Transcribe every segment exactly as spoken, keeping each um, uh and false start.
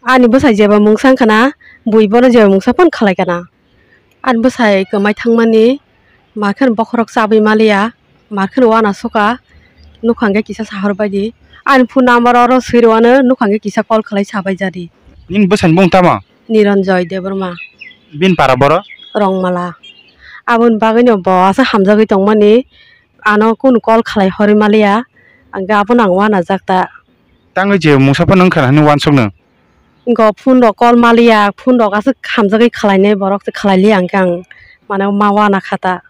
Ani bwsai jeba mungsa wngkha na, bui bono jeba mungsa phano khalai kana. Ani bwsai kwmai thangmani, markhe bokhorok chabwi maliya, markhe wana suka, nukha hwnkhe kisa sahor baidi. Ani phone number oro swi rwano, nukha hwnkhe kisa call khlai sabai jadi. Nini bwsani bung tamo? Niranjoy Debbarma. Bini para boro? Rongmala. Aboni bagwino bo aswk hamjagwi tongmani, ano kunu call khlai horwi maliya, hwnkhe abono ang wanajak ta. Tangwi je mungsa phano wngkha na hinwi wansukno? Go phone rok call maliya, phone rok aswk hamjagwi khlainai borok se khlai liya hwnkhe ang mane ma wana kha ta.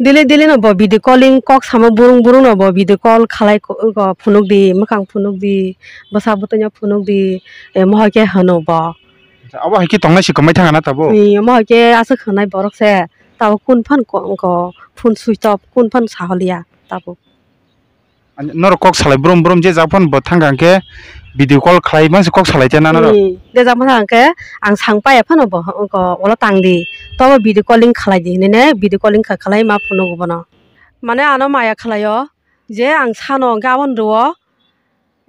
Daily daily no bo video calling kok samo burung burung no bo video call khlai ko-, go phunuk di, mwkhang phunuk di, bwsa bwtwi no phunuk di, e, mohai khe hwno bo. Abo hai khe tongnai se kwmai thanga na tabuk? Ni mohai khe aswk hwnai borok se, tabuk kun phan ko-, ko phone switch off, kun phan saholiya tabuk. Norok kok salai brum brum je jak phano bo thang kha hwnkhe video call khlai mani se kok salai te na norok. Hmm. De jak phano hwnkhe ang sang paya phano bo hwnkhe ulo tang di. Tobo video calling khlai di hinwi ne video calling kha khlai ma phunuk bono. Mane ano maya khlai o je ang sano hwnkhe aboni rwo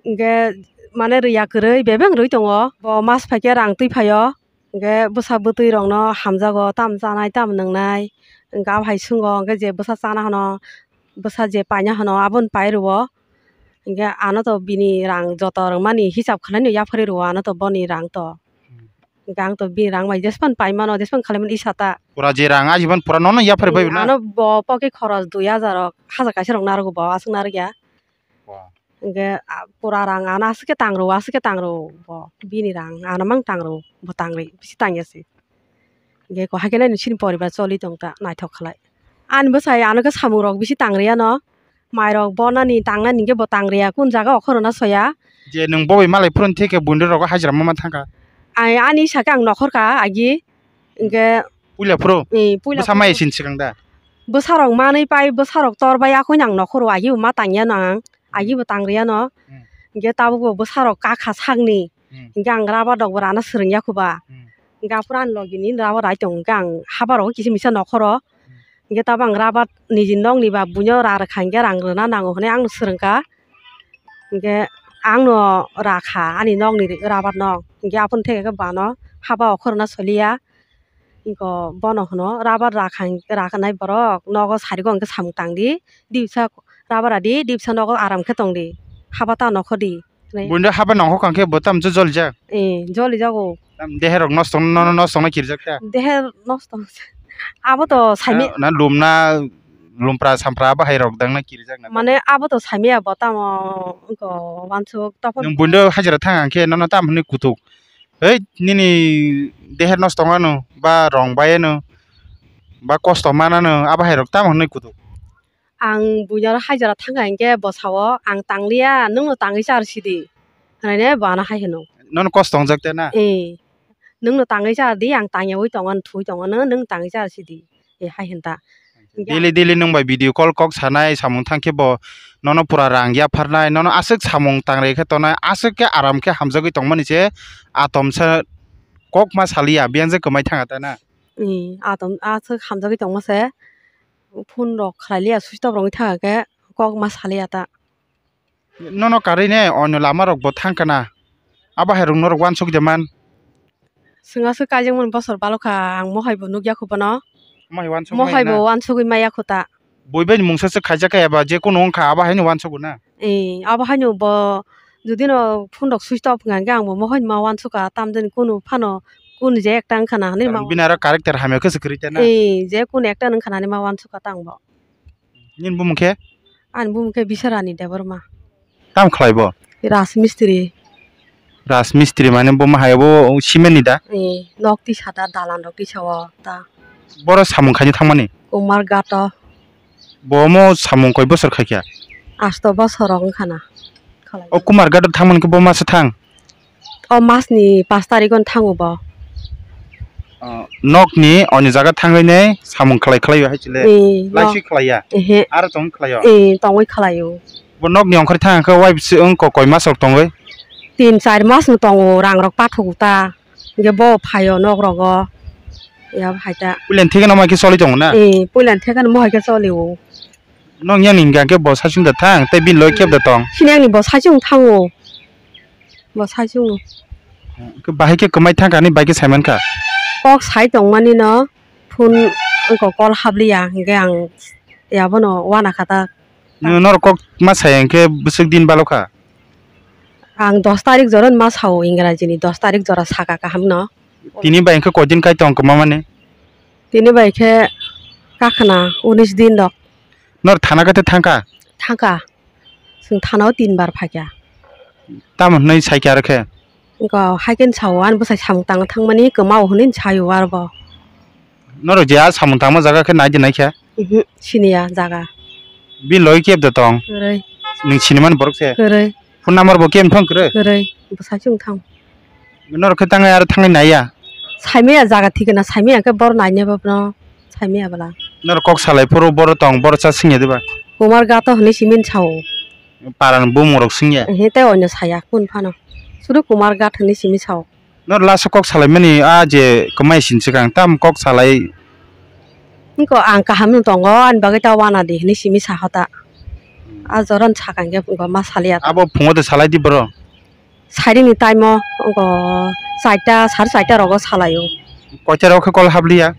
hwnkhe mane rwya kwrwi bebeng rwi tongo. Bo mas phaikhe rang twi phaio. Hwnkhe bwsa bwtwi rokno hamjago, tamo chanai, tamo nwngnai. Hwnkhe abo hai swngo, hwnkhe je bwsa chana hwno, bwsa je paina hwno, aboni pai rwo. Hwnkhe ano to bini rang joto rwmani hisab khlaino yapharwi rwo, ano to boni rang to. Hmm. Hwnkhe ang to bini rang bai jesphano pai mano, jesphano khlai mano isa ta. Pura je rang ajibon pura nono yapharwi bai na? Ano bo pocket khoros dui hajar rok, hajar kaisa rok narwgo bo, aswk narwkya. Wow. Hwnkhe, ah, pura rang ano aswk khe tang rwo, aswk khe tang rwo bo. Bini rang ano mang tang rwo, bo tang rwi, bisi tang ya se. Hwnkhe ko haikhe nai sini poribar choli tong ta naithok khlai. Ani bwsai ano khe samung rok bisi tang rwi ano. Mai rok bonani tangnani hwnkhe bo tang rwi ya, kun jaga o khorokno soya. Je nwng bo bai malai phuru thik khe buini rok hajira ma ma thang kha. Ai ani sakhe ang nokhor kha agi. Hwnkhe puila phuru? Eh, puila bwsa phuru. Mai sin swkang da? Bwsarok manwi pai, bwsarok tor bai, akhoi nang nokhoro agi bo ma tangya no ang, agi bo tang rwya no. Hmm. Hwnkhe tabuk bo bwsarok kakha sakni. Hmm. Hwnkhe ang rubber rok bo rana swrwng ya kho ba. Hmm. Hwnkhe aphuru ani logi ni rubber rai tongo, hwnkhe ang haba rogo kisa misa nokhoro. Hmm. Hwnkhe tabuk ang rubber niji nokni ba buino ra rwkha, hwnkhe rang rwna nango hwnwi ang swrwng kha. Hwnkhe ang no rakha ani nokni rubber no. Hwnkhe aphuru theke khe bano haba okhorna soliya. Iko bono hwno rubber rakha-, rakhanai borok nogo sarigo hwnkhe samung tangdi, dibsa rubber radi, dibsa nogo aram khe tongdi, haba ta nokhodi. Buino haba nongkhor kha khe bo tamo jolijak? Eh, jolijago. Tam dehe rok nosto, nono nosto no kirijak ta? Dehe nosto. Abo to saimi- Na, na lumna, lumpra sampra abo hai rok dang na kirijak na? Mane abo to saimiya bo tamo iko wansuk topon. Nwng buino hajira thang khe nono tam hwnwi kutuk. Hei, nini deher nosto wngmano, ba rong bai ano, ba kosto manano, abo hai rok tamo hwnwi kutuk? Ang buino hajira thangkha hinkhe bo sao, "Ang tangliya, nwngno tangwi char sidi," hwnwi bo ano hai hwno. Nono kosto wngjak te na? Eh, "Nwngno tangwi char di, ang tangyawi tongo, thwi tongo, nwng, nwng tangwi char sidi." E hai hinta. Daily, daily nwng bai video call kok sanai, samung thang khe bo nono pura rang yapharnai, nono aswk samung tangrwi khe tongnai, aswk khe aram khe hamjagwi tongmani se atom sa kok ma saliya, biyang je kwmai thanga ta na? Ee, atom aswk hamjagwi tongma se, phone rok khlai liya, switch off rwngwi thanga khe kok ma saliya ta. Nono karwi ne onyo lama rok bo thang kana? Abo hai rok norok uansuk de man? Chwng aswk kaijakmani bosor balokha, ang mohai bo nukya kho bono. Mohai uansuk maya na? Mohai bo uansugwi maya kho ta. Bui bai ni mungsa se khaijak khe eba je kunu wngkha, abo hai no uansuk na? Ee, abo hai no bo jodi no phone rok switch off wngkha hwnkhe ang bo mohai ni ma uansukha, tamjani kunu phano kunu je ekta wngkha na hinwi ma. Bini aro character hamya khe se kwrwi ta na? Ee, je kunu ekta wngkha na hinwi ma uansukha ta ang bo. Nini bumung khe? Ani bumung khe Biswarani Debbarma. Tam khlai bo? Rajmistri. Rajmistri mane bo ma hai bo cement ni da? Eh, nok tisa da, dalan rok tisa o ta. Boro samung khaini thangmani? Kumar Ghat o. Bo omo samung koi bosor khaikha? Asto bosor rok wngkha na. Khalai. O Kumar Ghat o thangmani khe bo masa thang? O masni pash tarikh o thango bo. Ah, nokni oni jaga thangwi nai samung khlai khlai hai chile. Eh, laisi khlai ya? Ehe. Aro tong khlai o? Eh, tongwi khlai o. Bo nokni ongkhor thang khe wai bisi wng ko koi mas rok tongwi? Tin char mas no tongo, rang rok pathok ta. Hingke bo phaio nok rogo. Ya hai ta. Puila ni theke no mai khe choli tongo na? Eh, puila ni theke no mohai khe choli o. Nong yang ni hingka khe bo saichung da thang, tei bini loi kebo da tong. Sini yang ni bo saichung thango. Bo saichung. Bahai khe kwmai thangkha, ani bai khe saimankha. Kok sai tongmani no phone wngkha, call habliya, hingke ang yabono wana kha ta. Nw-, norok kok ma sai hingke bwswk din balokha? Ang dos tarik jora ma sao, Ingrajini dos tarik jora saka kaham no. Tini bai hingke koidin kai tong kwma mani? Tini bai khe kakhna unis din rok. Nor thana khe thangkha? Thangkha. Chwng thanao tin bar phaikha. Tamo hwnwi saikha aro khe? Wngkha, hai khe sao, ani bwsai samung tangna thangmani kwmao hwnwi saio aro bo. Norok je a samung tangma jaga khe nai de naikha? Mhm, siniya jaga. Bini logi kebo tong? Kwrwi. Nwng sinimani borok se? Kwrwi. Phone number bo kebo thang kwrwi? Kwrwi. Bwsai se wng thang. Norok khe tangai aro thangwi naiya? Saimaya jaga thikana, saimaya khe bor nainai bono, saimaya bwla. Norok kok salai phuru boro tong, boro cha singya diba? Kumar Gato hwnwi simi sao. Parani bumung rok singya? Ehe, tei oino saya kun phano. Sudu Kumar Gat hwnwi simi sao. Nor last kok salaimani a je kwmai sinchikang tam kok salai. Wngkha ang kaham no tongo, ani bagwi ta wana di hwnwi simi sa hota. A joran sakang khe wngkha ma saliya. Abo phungo de salai di boro? Sairing ni time o wngkha charta, sare charta rogo salaio. Koita rogo khe kol habliya?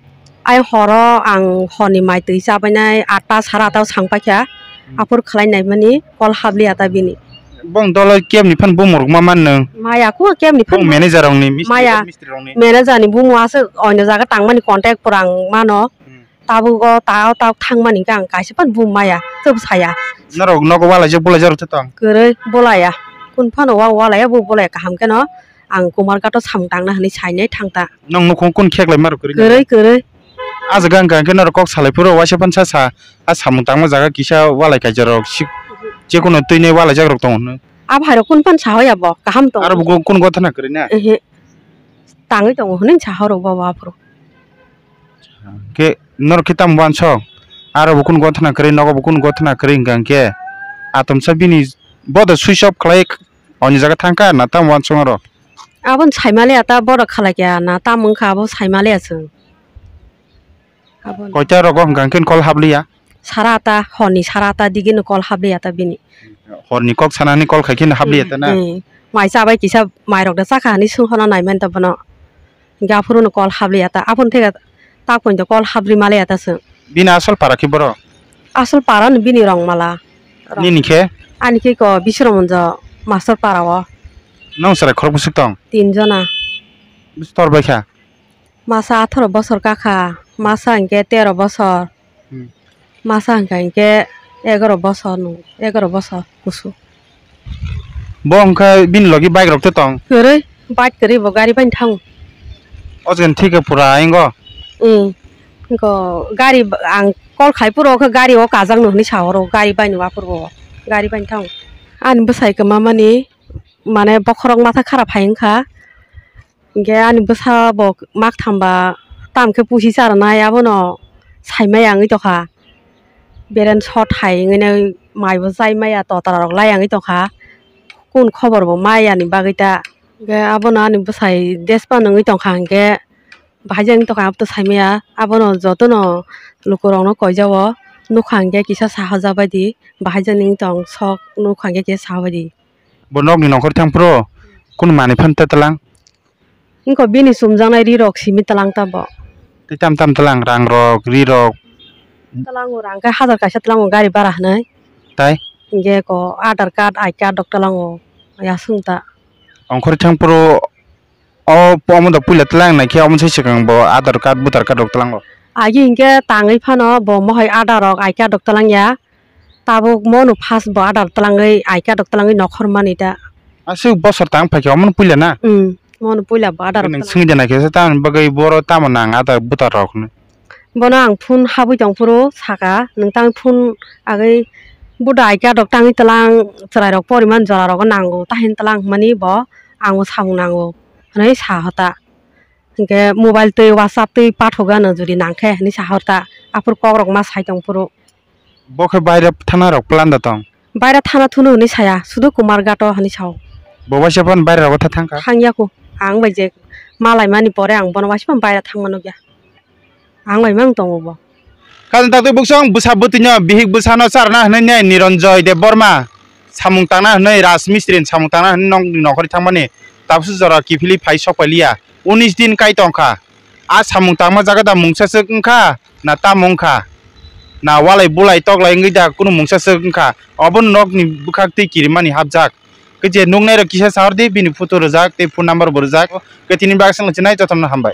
Ai horo ang horni mai twi chabainai atta sara atta o sang paikha. Hmm. Aphuru khlai naimani kol habliya ta bini. Bong dolo kebni phan bumung rok ma man nung? Maya kho kebni phan. Bong manager rok ni, mistri, maya, mistri rok ni. Manager ni bumung aswk oino jaga tangmani contact pura ang mano. Hmm. Tabuk o ta o tabuk thangmani khe ang kaisa phan bumung maya, tub saya. Norok nogo walaijak bulaijak rok tong? Kwrwi bolaya. Kun phano wa walaya bo bolaya kaham kheno. Ang Kumar Gato samung tangna hwnwi sainai thangta. Nong nukhung kun kheklai marok kwrwi? Kwrwi, kwrwi. A jaga wngkha khe norok kok salai phuru waisa phan sa sa, a samung tangma jaga kisa walai kaijak rok si, je kono twi nai walaijak rok tongo hwnwi. A bhai rok kun phan sa hoya bo, kaham tongo. Aro bo kun gothana kwrwi na? Ehe. Tangwi tongo hwnwi sa horo bo aphuru. Khe norok khe tamo wansok? Aro bo kun gothana kwrwi, nogo bo kun gothana kwrwi hwnkha khe atomsa bini bodo switch off khlai. Oni jaga thangkha na tamo wansong aro? Aboni saimaliya ta borok khalai kha na tamo wngkha abo saimaliya chwng. Aboni. Koita rogo hwnkha khe kol habliya? Sara ta, horni sara ta digini kol habliya ta bini. Horni kok sanani kol khai khe habliya ta na? Hmm, hmm. Mai chabai kisa mairok da chakha hinwi swngkhorna naimani ta bono. Hingke aphuru no kol habliya ta, aphuru theka ta poito kol habri maliya ta chwng. Bini asol para khe boro? Asol para no bini Rongmala. Nini khe? Ani khe ko Biswaramonjo master para o. Nong chwrai khorok bwswk tong? Tin jona. Bwswk tor bai kha? Masa atharo bosor kakha, masa hingke tero bosor. Hmm. Masa hwnkha hinkhe egaroh bosor nung, egaroh bosor kusu. Bo hwnkha bini logi bike rok tei tong? Kwrwi, bike kwrwi bo gari bai thango. O jaga thik khe pura ingo? Hmm. Ingo gari ang call khai phuru khe gari o kajak no hinwi sa oro, gari bai no aphuru bo gari bai thango. Ani bwsai kwma mani mane bokhorok matha khara phai wngkha. Hinkhe ani bwsa bo mak thamba tam khe pusi cha rwnai, abono sai maya wngwi tongkha. Beren shot hai wngwi nai mai bo chai maya, totra rok lai wngwi tongkha. Kunu khobor bo maya ni bagwi ta. Hinkhe abono ani bwsai despa no wngwi tongkha, hinkhe bahai jani wngwi tongkha, abo to sai maya. Abono jotono lukurok no koijao nukha, hinkhe kisa sahajak bai di, bahai jani wngwi tong sok nukha, hinkhe kisa saha bai di. Bo nokni nongkhor thang phuru kunu manwi phano ta tlang? Wngkha bini chumjaknai ri rok simi tlang ta bo. Tei tam tam tlang, rang rok, ri rok? Tlango, rang khe hajar kaisa tlango gari bara hinwi. Tai? Hinkhe ko Aadhaar card, I card rok tlango, ya swng ta. Ongkhorwi thang phuru o, omo da puila tlang nai khe omo sai swkang bo Aadhaar card, voter card rok tlango. Agi hinkhe tangwi phano bo mohai Aadhaar rok, I card rok tlang ya. Tabuk mo no first bo Aadhaar twlangwi, I card rok twlangwi nokhor mani da. Aswk bosor tang phaikha omono puila na? Hmm, mo no puila bo Aadhaar rok twlang. Nwng swngwi de naikhe se tamoni bagwi boro tamo nang Aadhaar voter rok hinwi. Bono ang phone habwi tong phuru saka, "Nwng tang phone agwi voter I card rok tangwi twlang, chwrai rok poriman jora rogo nango, tahini twlang," hwnmani bo, "Ang bo samung nango," hwnwi sa hota. Hinkhe mobile twi WhatsApp twi pathogwi ano jodi nangkhe hinwi sa hota, aphuru kokrok ma sai tong phuru. Bo khe baira thana rok plan da tong? Baira thana thunu hinwi saya, sudu Kumar Gato hinwi sao. Bo waisa phano baira rogo tha thangkha? Thangya kho. Ang bai je malaimani pore ang bono waisa phano baira thangma nukya. Ang bai mang tongo bo. Khajang taktwi buksong bwsa bwtwino bihik bwsano charwna hinwi nai Niranjoy Debbarma samung tangna hinwi Raj Mistri ni samung tangna hinwi nokni nokhorwi thangmani. tabsu jora kiphilwi phai sok pailiya. Unis din kai tongkha. A samung tangma jaga da mungsa swk wngkha, na tamo wngkha? Na walai bulai toklai wngwi da kunu mungsa swk wngkha? Obono nokni bwkhak twi kirimani hapjak. Khe je nuknairok kisa sahor di, bini photo rwjak tei phone number bo rwjak. Khe tini bagwi swngchinai, jotono hambai.